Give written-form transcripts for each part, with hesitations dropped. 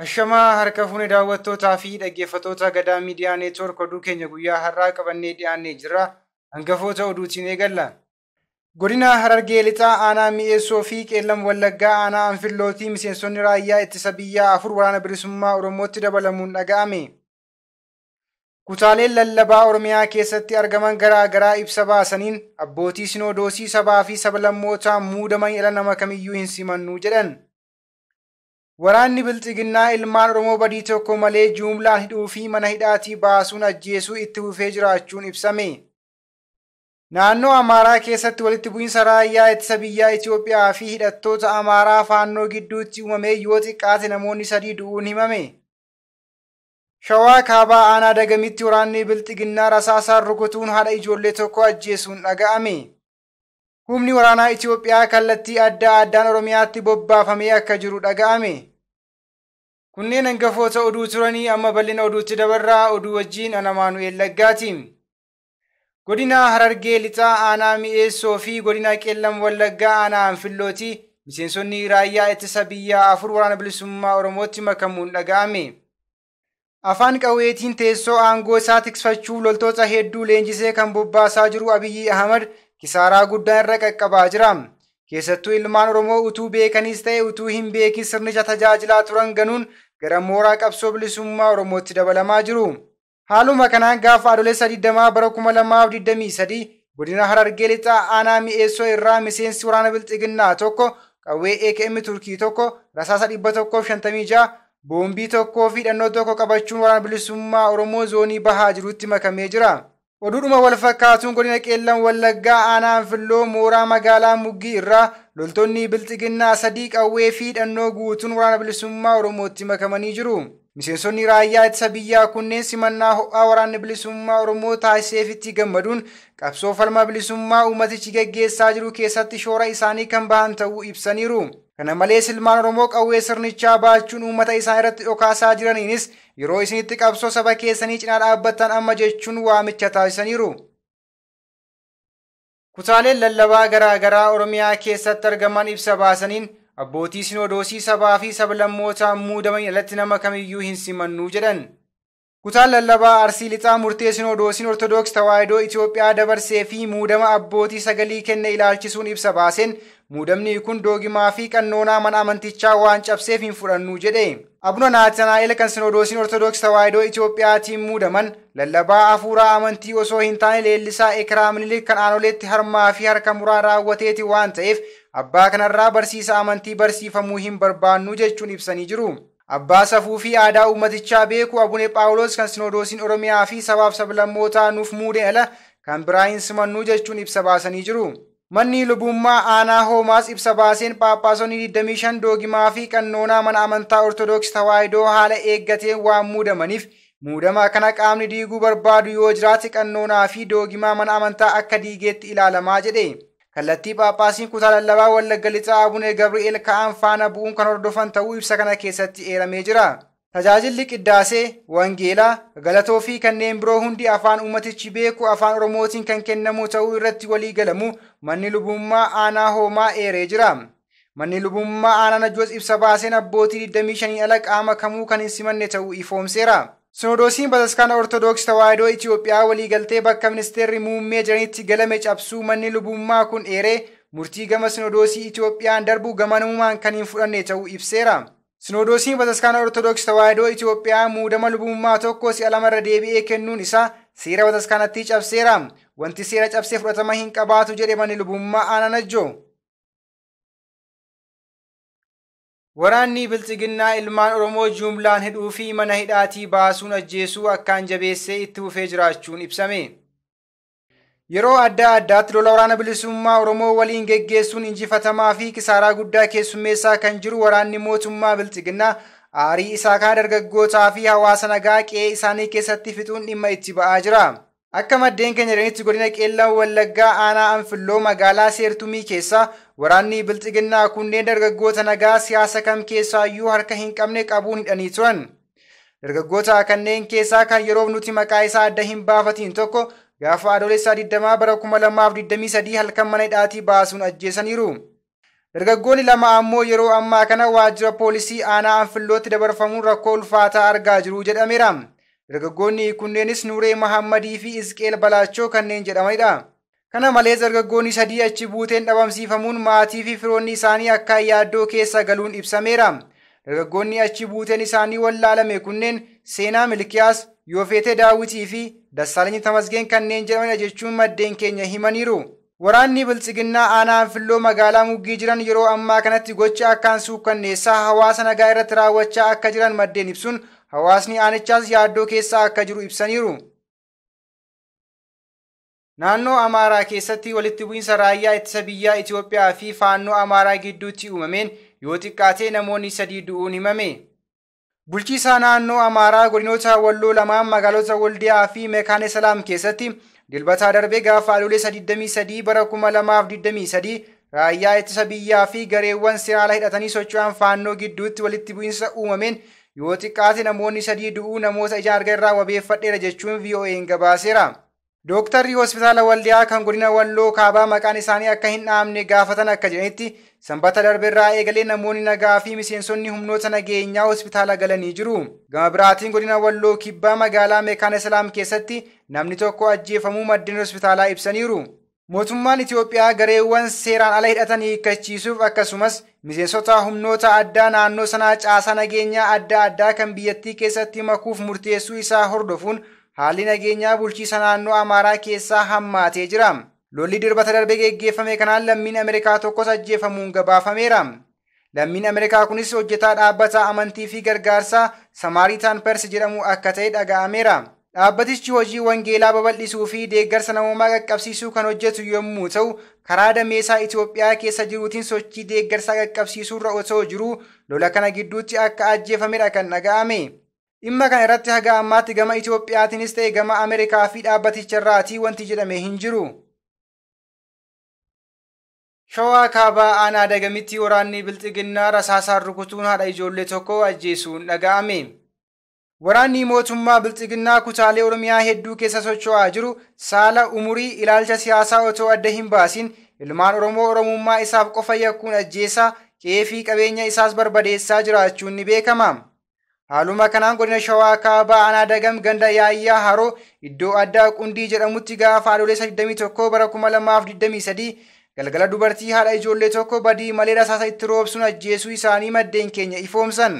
Ashamaa harka fuune daawwattootaa fi dhaggeeffattoota Gadaa Miidiyaa Neetwoork oduu keenya guyyaa har'aa qabannee dhiyaannee jirra. Hangafoota oduutiin eegalla. Godina Harargee Lixaa Aanaa Mi'eessoo fi Qeellam Wallaggaa Aanaa Anfillootii miseensonni raayyaa ittisa biyyaa 4 waraana bilisummaa Oromootti dabalamuun dhaga'ame. Kutaaleen lallabaa Oromiyaa keessatti argaman garaa garaa ibsa baasaniin abbootii sinodoosii sabaa fi sablammootaa muudamanii dhala nama kamiyyuu hin simannuu jedhan. Waraanni Bilxiginnaa ilmaan Oromoo badii tokko malee jumlaan hidhuu fi mana hidhaatii baasuun ajjeesuu itti fufee jiraachuun ibsame. Naannoo Amaaraa keessatti walitti bu'iinsa raayyaa ittisa biyyaa Itoophiyaa fi hidhattoota Amaaraa Faannoo gidduutti uumame yoo xiqqaate namoonni 3 du'uun himame. Shawaa Kaabaa Aanaa Dagamitti waraanni Bilxiginnaa rasaasaan rukutuun haadha ijoollee tokko ajjeesuun dhaga'ame. Humni waraanaa Itoophiyaa kallattii adda addaan Oromiyaatti bobbaafamee akka jiru dhaga'ame. Kunneen hangafoota oduu turanii amma bal'ina oduutti dabarraa oduu wajjin ana Maanu'eel Laggaati. Godina Harargee Lixaa Aanaa Mi'eessoo fi Godina Qeellam Wallaggaa Aanaa Anfillooti miseensonni raayyaa ittisa biyyaa 4 waraana bilisummaa Oromootti makamuun dhaga'ame. Afaan qawweetiin teessoo aangoo isaa tikfachuuf loltoota hedduu leenjisee kan bobbaasaa jiru Abiyyi Ahmad kisaaraa guddaa irra qaqqabaa jira. Keessattuu ilmaan Oromoo utuu beekanis ta'e utuu hin beekin sirnicha tajaajilaa turan ganuun gara mooraa qabsoo bilisummaa Oromootti dabalamaa jiru. Haaluma kanaan gaafa Adoolessa 20 bara 2023 godina Harargee Lixaa Aanaa Mi'eessoo irraa miseensi waraana Bilxiginnaa tokko qawwee AKM Turkii tokko rasaasa 156 boombii tokkoo fi hidhannoo tokko qabachuun waraana bilisummaa Oromoo zoonii bahaa jirutti makamee jira. Oduudhuma wal fakkaatuun godina Qeellam Wallaggaa Aanaa Anfilloo mooraa magaalaa Muggii irraa loltoonni Bilxiginnaa 3 qawwee fi hidhannoo guutuun waraana bilisummaa Oromootti makamanii jiru. Miseensonni raayyaa ittisa biyyaa kunneen simannaa ho'aa waraanni bilisummaa Oromoo taasiseefitti gammaduun qabsoo falma bilisummaa uummatichi gaggeessaa jiru keessatti shoora isaanii kan bahan ta'uu ibsaniiru. Kana malees ilmaan Oromoo qawwee sirnichaa baachuun uummata isaan irratti dhokaasaa jiraniinis yeroo isinitti qabsoo saba keessanii cinaa dhaabbattan amma jechuun waamicha taasisaniiru. Kutaaleen lallabaa garaa garaa Oromiyaa keessatti argaman ibsa baasaniin abbootii sinodoosii sabaa fi sablammootaa muudamanii alatti nama kamiyyuu hin simannuu jedhan. Kutaan lallabaa Arsii Lixaa murtee sinodoosiin Ortodoks Tawaahidoo Itoophiyaa dabarsee fi muudama abbootii 9 kenne ilaalchisuun ibsa baaseen muudamni kun doogimaa fi qannoonaa mana amantichaa waan cabseef hin fudhannu jedhe. Abuna Naatanaa'el kan sinodoosiin Ortodoks Tawaahidoo Itoophiyaatiin muudaman lallabaa hafuuraa amantii osoo hin taane leellisaa Ekiraa Minilik kan aanoleetti harmaa fi harka muraa raawwateeti waan ta'eef abbaa kanarraa barsiisa amantii barsiifamuu hin barbaannu jechuun ibsanii jiru. Abbaa safuu fi aadaa uummatichaa beeku Abune Phaawulos kan sinodoosiin Oromiyaa fi sabaaf sablammootaa nuuf muude ala kan biraa hin simannuu jechuun ibsa baasanii jiru. Manni lubummaa Aanaa Hoomaas ibsa baaseen Phaaphaasonni 25 doogimaa fi qannoonaa mana amantaa Ortodoks Tawaahidoo haala eeggateen waan muudamaniif muudama kana qaamni diiguu barbaadu yoo jiraate qannoonaa fi doogimaa mana amantaa akka diigeetti ilaalamaa jedhe. Kallattii Phaaphaasiin kutaa lallabaa Wallagga Lixaa Abune Gabri'eel ka'an faana bu'uun kan hordofan ta'uu ibsa kana keessatti eeramee jira. Tajaajilli qiddaasee, wangeelaa, galatoo fi kanneen biroo hundi afaan uummatichi beeku afaan Oromootiin kan kennamu ta'uu irratti walii galamu manni lubummaa Aanaa Hoomaa eeree jira. Manni lubummaa Aanaa Najjoos ibsa baaseen abbootii 25 ala qaama kamuu kan hin simanne ta'uu ifoomseera. Sinodoosiin Bataskaana Ortodoks Tawaahidoo Itoophiyaa waliigaltee bakka ministeerri muummee jiranitti galame cabsuu manni lubummaa kun eeree murtii gama Sinodoosii Itoophiyaan darbu gamanumaan kan hin fudhanne ta'uu ibseera. Sinodoosiin Bataskaana Ortodoks Tawaahidoo Itoophiyaa muudama lubummaa tokko si'a lamarra deebi'ee kennuun isaa seera bataskaanatti cabseera. Wanti seera cabsee fudhatama hin qabaatu jedhe manni lubummaa Aanaa Najjoo. Waraanni Bilxiginnaa ilmaan Oromoo jumlaan hidhuu fi mana hidhaatii baasuun ajjeesuu akkaan jabeessee itti fufee jiraachuun ibsame. Yeroo adda addaatti lola waraana bilisummaa Oromoo waliin geggeessuun injifatamaa fi kisaaraa guddaa keessummeessaa kan jiru waraanni mootummaa Bilxiginnaa aarii isaa kana dargaggootaa fi hawaasa nagaa qe'ee isaanii keessatti fixuun dhimma itti ba'aa jira. Akka maddeen keenya jedhanitti godina Qeellam Wallaggaa Aanaa Anfilloo magaalaa Seertumii keessa waraanni Bilxiginnaa kunneen dargaggoota nagaa siyaasa kam keessaayyuu harka hin qabne qabuun hidhanii turan. Dargaggoota kanneen keessaa kan yeroof nuti maqaa isaa adda hin baafatiin tokko gaafa Adoolessa 20 bara 2023 halkan mana hidhaatii baasuun ajjeesaniiru. Dargaggoonni 2 ammoo yeroo ammaa kana waajjira poolisii aanaa Anfillootti dabarfamuun rakkoo ulfaataa argaa jiru jedhameera. Dargaggoonni kunneenis Nuuree Mahammadii fi Isqeel Balaachoo kanneen jedhamanidha. Kana malees dargaggoonni 3 achi buuteen dhabamsiifamuun maatii fi firoonni isaanii akka yaaddoo keessa galuun ibsameera. Dargaggoonni achi buuteen isaanii wallaalame kunneen Seenaa Milkiyaas, Yoofeetee Daawitii fi Dassaalany Tamasgeen kanneen jedhamanidha jechuun maddeen keenya himaniiru. Waraanni Biltsiginnaa aanaa Anfilloo magaalaa Muggii jiran yeroo ammaa kanatti gocha akkaan suukkanneessaa hawaasa nagaa irratti raawwachaa akka jiran maddeen ibsuun hawaasni aanichaas yaaddoo keessa akka jiru ibsaniiru. Naannoo Amaaraa keessatti walitti bu'iinsa raayyaa ittisa biyyaa Itoophiyaa fi faannoo Amaaraa gidduutti uumameen yoo xiqqaate namoonni 3 du'uun himame. Bulchiisaa naannoo Amaaraa godinoota Walloo lamaan magaalota Waldiyaa fi Mekaane Salaam keessatti dilbataa darbee gaafa Adoolessa 23 bara 2023 raayyaa ittisa biyyaa fi gareewwan seeraan ala hidhatanii socho'an faannoo gidduutti walitti bu'iinsa uumameen yoo xiqqaate namoonni 3 du'uu namoota ijaan argan irraa wabeeffadheera jechuun VOA'n gabaaseera. Dooktarri hospitaala Waldiyaa kan godina Walloo kaabaa maqaan isaanii akka hin dhaamne gaafatan akka jedhanitti sanbata darbe irraa eegalee namoonni nagaa fi miseensonni humnoota nageenyaa hospitaala galanii jiru. Gama biraatiin godina Walloo kibbaa magaalaa Mekaane Salaam keessatti namni tokko ajjeefamuu maddeen hospitaalaa ibsaniiru. Mootummaan Itoophiyaa gareewwan seeraan ala hidhatan hiikkachiisuuf akkasumas miseensota humnoota addaa naannoo sanaa caasaa nageenyaa adda addaa kan biyyattii keessatti makuuf murteessuu isaa hordofuun haalli nageenyaa bulchiisa naannoo Amaaraa keessaa hammaatee jira. Lolli dirbata darbee geggeeffame kanaan lammiin Ameerikaa tokkos ajjeefamuun gabaafameera. Lammiin Ameerikaa kunis hojjetaa dhaabbata amantii fi gargaarsaa Samaaritaan Pers jedhamu akka ta'e dhaga'ameera. Dhaabbatichi hojii wangeelaa babal'isuu fi deeggarsa namoomaa qaqqabsiisuu kan hojjetu yommuu ta'u, karaa dameesaa Itoophiyaa keessa jiruutiin sochii deeggarsaa qaqqabsiisuurra otoo jiruu lola kana gidduutti akka ajjeefamedha kan dhaga'ame. Dhimma kana irratti haga ammaatti gama Itoophiyaatiinis ta'e gama Ameerikaa fi dhaabbaticharraatii wanti jedhame hin jiru. Shawaa kaabaa aanaa Dagamitti waraanni Bilxiginnaa rasaasaan rukutuun haadha ijoollee tokko ajjeesuun dhaga'ame. Waraanni mootummaa Bilxiginnaa kutaalee Oromiyaa hedduu keessa socho'aa jiru saala, umurii, ilaalcha siyaasaa otoo adda hin baasin ilmaan Oromoo Oromummaa isaaf qofa yakkuun ajjeesaa, qe'ee fi qabeenya isaas barbadeessaa jiraachuun ni beekama. Haaluma kanaan godina Shawaa kaabaa aanaa Dagam ganda Yaayyaa Haroo iddoo addaa Qundii jedhamutti gaafa Adoolessa 21 bara 2023 galgala dubartii haadha ijoollee tokko badii malee rasaasa itti roobsuun ajjeesuu isaanii maddeen keenya ifoomsan.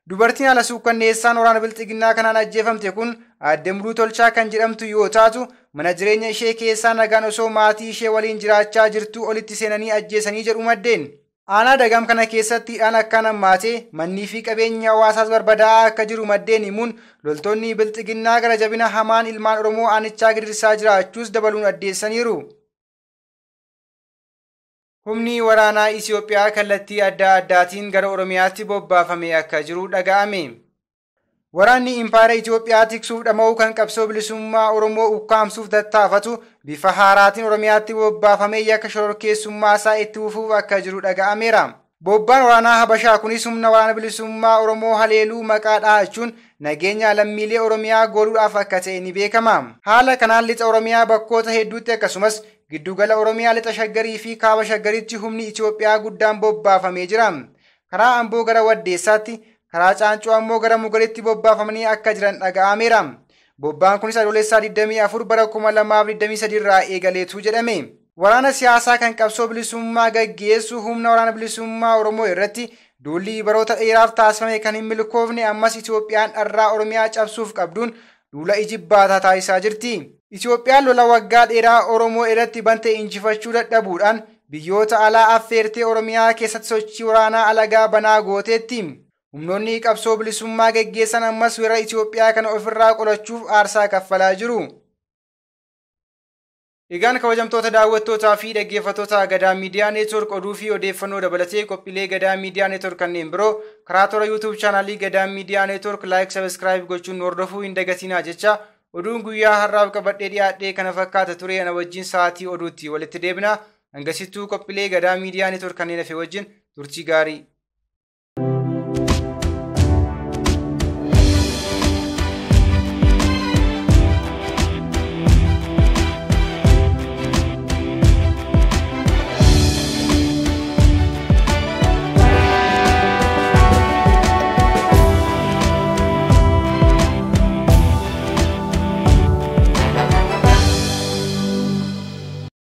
Dubartiin haala suukkanneessaan waraana Bilxiginnaa kanaan ajjeefamte kun aadde Muluu Tolchaa kan jedhamtu yoo taatu mana jireenya ishee keessaa nagaan osoo maatii ishee waliin jiraachaa jirtuu olitti seenanii ajjeesanii jedhu maddeen. Aanaa Dagam kana keessatti hidhaan akkaan hammaatee mannii fi qabeenyi hawaasaas barbadaa'aa akka jiru maddeen himuun loltoonni Bilxiginnaa gara jabina hamaan ilmaan Oromoo aanichaa gidirsaa jiraachuus dabaluun addeessaniiru. Humni waraanaa Itoophiyaa kallattii adda addaatiin gara Oromiyaatti bobbaafamee akka jiru dhaga'ame. Waraanni Impaayera Itoophiyaa tiksuuf dhama'uu kan qabsoo bilisummaa Oromoo ukkaamsuuf tattaafatu bifa haaraatiin Oromiyaatti bobbaafamee yakka shororkeessummaa isaa itti fufuuf akka jiru dhaga'ameera. Bobbaan waraanaa Habashaa kunis humna waraana bilisummaa Oromoo haleeluu maqaa dhahachuun nageenya lammiilee Oromiyaa gooluudhaaf akka ta'e ni beekama. Haala kanaan lixa Oromiyaa bakkoota hedduutti akkasumas giddugala Oromiyaa lixa Shaggarii fi kaaba Shaggaritti humni Itoophiyaa guddaan bobbaafamee jira. Karaa Amboo gara Waddeessaatti, karaa Caancoo ammoo gara Mugaritti bobbaafamanii akka jiran dhaga'ameera. Bobbaan kunis Adoolessaa 24 bara 2023 irraa eegaleetu jedhame. Waraana siyaasaa kan qabsoo bilisummaa gaggeessu humna waraana bilisummaa Oromoo irratti duulli baroota dheeraaf taasifame kan hin milkoofne ammas Itoophiyaan dharraa Oromiyaa cabsuuf qabduun duula ijibbaataa taasisaa jirti. Itoophiyaan lola waggaa dheeraa Oromoo irratti bante injifachuu dadhabuudhaan biyyoota alaa affeertee Oromiyaa keessatti sochii waraanaa alagaa banaa gooteetti. Humnoonni qabsoo bilisummaa gaggeessan ammas weerara Itoophiyaa kana ofirraa qolachuuf aarsaa kaffalaa jiru. Egaan kabajamtoota daawwattootaa fi dhaggeeffattoota Gadaa Miidiyaa Neetwork oduu fi odeeffannoo dabalatee qophiilee Gadaa Miidiyaa Neetwork kanneen biroo karaa toora YouTube chaanaalii Gadaa Miidiyaa Neetwork like subscribe gochuun hordofuu hin dagatinaa jecha oduun guyyaa har'aaf qabadhee dhiyaadhee kana fakkaata ture ana wajjin sa'aatii oduutti walitti deebina. Hangasittuu qophiilee Gadaa Miidiyaa Neetwork kanneen hafe wajjin turtii gaarii.